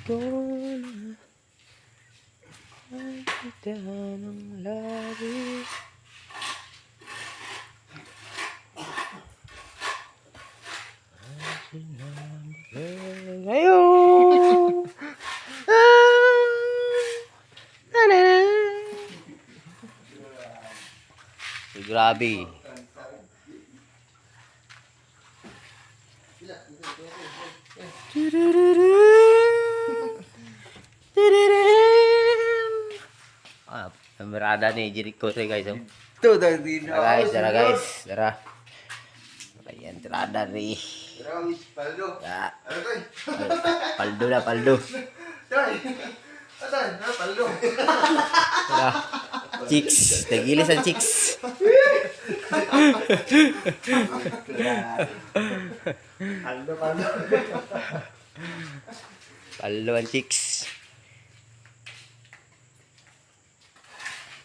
Ko na nakita ng labi. Ay, sinabi ko sa'yo. Ah, na, na, na. Grabe. Ah, kamerada ni Jericho to, guys. Oh. Ito, dahil Tara guys, tara guys, tara. Ayan, entrada ri. Rawis, paldo. Ya, Ano to? paldo na, paldo. Tay! Atay, na paldo. Tara. Chicks, tagilis ang chicks. Paldo, paldo. Paldo ang chicks.